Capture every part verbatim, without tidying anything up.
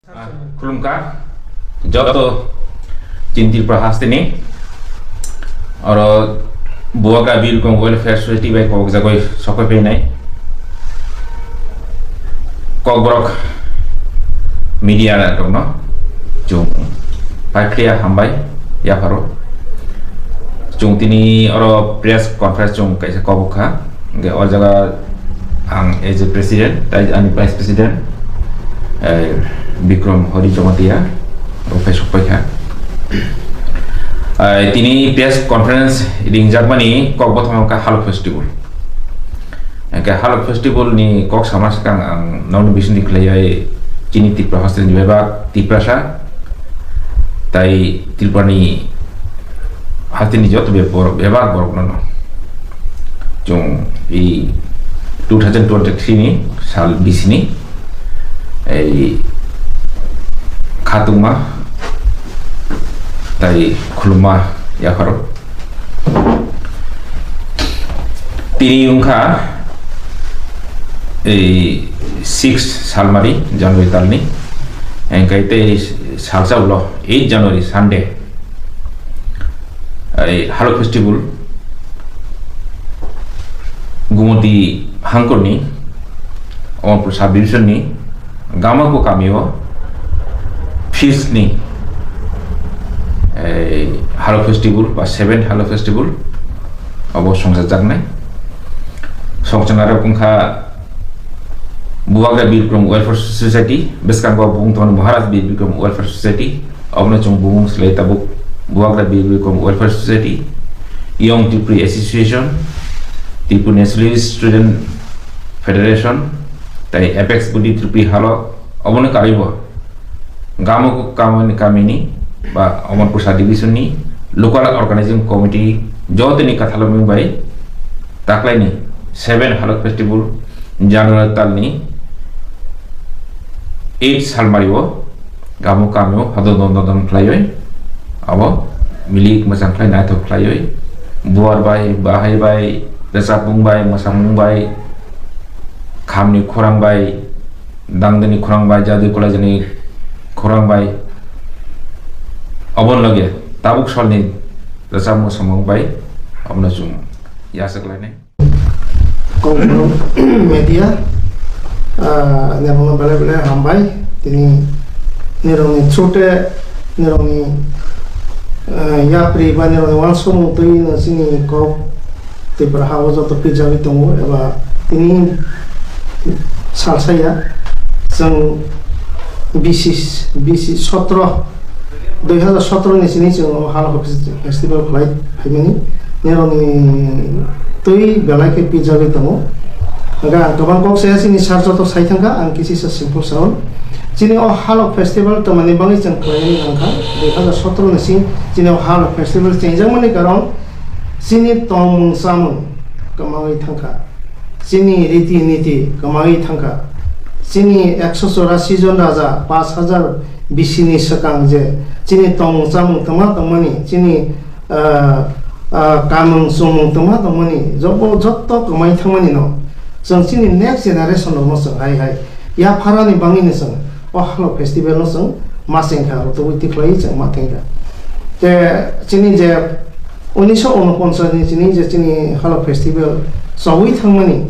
Ah, khulumkha joto chini Tripura hasteni oro Bubagra Birbikroma Welfare Society bai kok jagoi sokoi phainai Kokborok media rokno chwng paikliya hambai yapharo. Chwng tini oro press conference chwng kaisa kobok kha. Hwnkhe o jaga ang as a president, tai ani vice president, eh, Bikram Hari Jamatia, o phai sok paikha. Eh, tini press conference ringjakmani kok bothoma kha Halo Festival. Hwnkhe Halo Festival ni kok sama swkang ang nono bisingni khlaiwi chini Tripura hasteni bebak Tiprasa tai Tripurani hasteni joto be-, borok, bebak borokno no. Chwng i two thousand twenty-three ni sal bisini ei khatungma tai khulumma yapharo. Tini wngkha, eh, six salmari January talni, hwnkhe tei salsa ulo eight January Sunday, eh, Halo Festival, Gumoti Hangkorni, Amarpur Sub Division ni Gamako kamio feast ni, eh, Halo Festival ba seventh Halo Festival obo songchajaknai. Songchanarok wngkha Bubagra Birbikroma Welfare Society, bwskango bumung tongo Maharaj Birbikroma Welfare Society, obono chwng bumung swlai tabuk Bubagra Birbikroma Welfare Society, Young Tripuri Association, Tripuri Nationalist Student Federation, tai Apex Bundi Tripuri Halo, obono karwibo Gamoko kamani kamini ba Amarpur Sub Division ni local organizing committee jotoni kathalomung bai taklaini seven Halo Festival January talni eight salmario Gamoko kamio hodon dondon khlaiwi abo milik mwchang khlai naithok khlaiwi buar bai, bahai bai, rwchapmung bai, mwsamung bai, khamni khorang bai, dangdini khorang bai, jadui kolaijani khorang bai, oboni loge tabuk salni rwchapmung samung bai, obono chwng yachak lainai. Kokborok media, ah, nirokno belai belai hambai. Tini nirokni chute, nirokni, ah, yapri ba nirokni uansukmung twi no chini kok Tripura ha o joto pijagwi tongo eba tini salsa ya. Chwng bisi, bisi sotro, dui hazar sotro ni sini chwng o Halo Fes-, Festival khlai phaimani. Neroni twi belai khe pijagwi tongo. Hwnkhe ang kwbang kok saya chini sir joto sai thangkha, ang kisi sa simple sao. Chini o Halo Festival twmani bagwi chwng khlaimani wngkha, dui hazar sotro ni sini chini o Halo Festival chengjakmani karon chini tongmung chamung kwmawi thangkha. Chini riti niti kwmawi thangkha. Chini ekso chorasi jon raja, pash hajar bisini swkang je chini tongmung chamung twma tongmani, chini, ah, ah, kamung chumung twma tongmani, jobo jotto kwmawi thangmani no. Chwng chini next generation rokno chwng hai hai yapharani bangwino chwng o Halo Festival no chwng ma chengkha, rwtugwi tikhlaiwi chwng ma thangkha. Te chini je unisho unoponchas ni chini je chini Halo Festival chawi thangmani,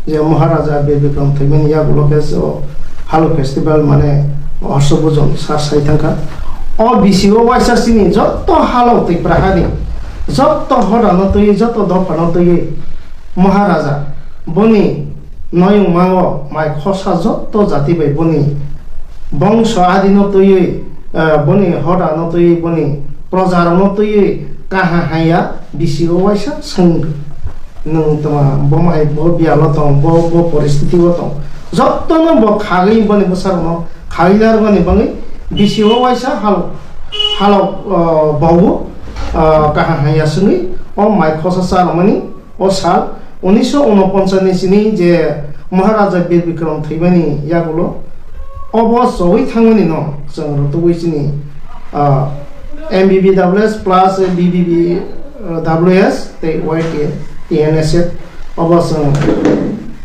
je Maharaja Bir Bikram thwimani yagulo khe o Halo Festival mane Horsha Bujon sir sai thangkha. O bisi o waisa chini jotto Halo Tripura hani jotto hoda no twi, jotto dopha no twi Maharaja boni noyungma o mai khosa jotto jati bai boni bongso adi no twiwi, eh, boni hoda no twiwi, boni proja rok no twiwi kaha haya bisi o waisa swng. Nwng tongma bo mai bo biyalo tong, bo, bo poristiti o tong. Jotto no bo khagwi boni bwsa rok no khagwi narwknani bagwi bisi o waisa hal, halo, eh, bo, eh, kaha haya swngwi o mai khosa cha rwmani. O sal unisho unoponchas ni sini je Maharaja Bir Bikram thwimani yagulo obo chawi thangmani no chwng rwtugwi chini, ah, M B B W S plus B B B W S tei Y T A T N S F obo chwng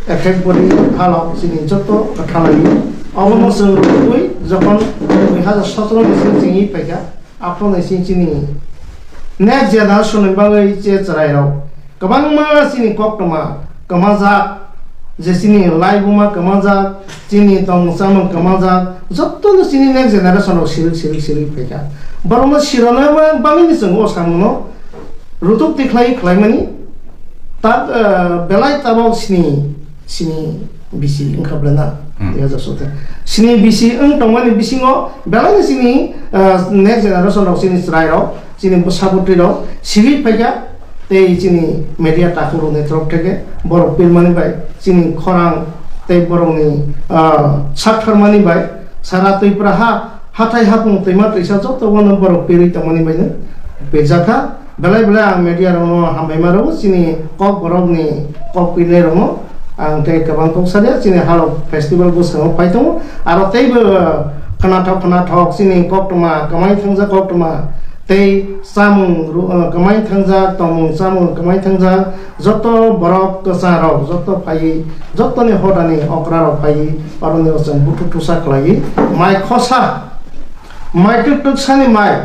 effect body halok chini joto kwthalai Obono chwng rwui jokhon dui hazar sotoro ni simi chengwi phaikha, aphuru ni simi chini next generation ni bagwi je chwrairok kwbangma chini koktwma kwmajak, je chini laibuma kwmajak, chini tongmung chamung kwmajak, jotono chini next generation rok sirik sirik sirik phaikha. Borokno sirona bagwi ni chwng o samungno rutuk tikhlai khlaimani, tak, eh, belai tabok sini, sini bisi wngkha belai na, Hmm. Dui hazar sotoro. Sini bisi wng tongmani bisingo belai ni sini, eh, next generation rok, sini chwrai rok, sini bwsa bwtwi rok sigwi phaikha, tei sini media takhuk rokni torok theke borok pirmani bai, sini khorang tei borokni, eh, saktharmani bai, sara Twipra ha, hathai hapung twima twisa joto bono borok pirwi tongmani baino pirjakha. Belai belai ang media rokno hambai ma rwo, chini kok borokni kok pirnai rokno ang tei kwbang kok sadia, chini Halo Festival bwskango phai tongo, aro teibo khwnathok khwnathok chini koktwma kwmai thangjak koktwma tei chamung ru-, uh, kwmai thangjak, tongmung chamung kwmai thangjak, joto borok kwchang rok joto phaiwi, jotoni hodani okra rok phaiwi, oroni o chwng buthu thusa khlaiwi mai khosa, mai tuk tuk sani mai,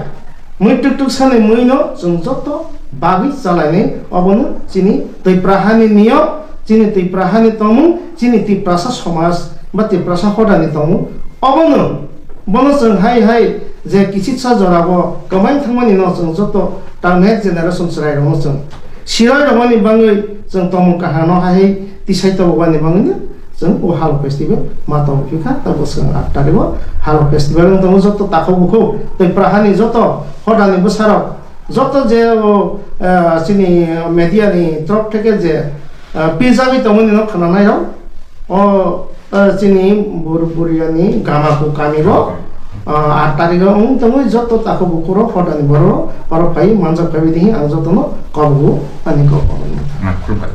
mui tuk tuk sani mui no chwng joto bagwi chalainai. Obono chini Twipra hani niyom, chini Twipra hani tongmung, chini Tiprasa somaj ba Tiprasa hodani tongmung. Obono, bono chwng hai hai je kisitsa jorao kwmai thangmani no chwng joto ta next generation chwrai rokno chwng siroi rokmani bagwi chwng tongmung kaham no hai hai tisai tobokmani bagwi no chwng o Halo Festival ma tong phikha. Ta bwswk aat tarikh o Halo Festival wng tongo, joto takhuk bukhuk Twipra hani joto hodani bwsarok joto je o, eh, chini media ni torok theke je, eh, pijagwi tongmani no khwnanai rok o, eh, chini Bur-, Buriyani Gamaku kami o, eh, aat tarikh o wng tongwi joto takhuk bukhuk rok hodani borok rok oro phai manjak phaibai di ang jotono kok o ani kok o. Na, khulumbai.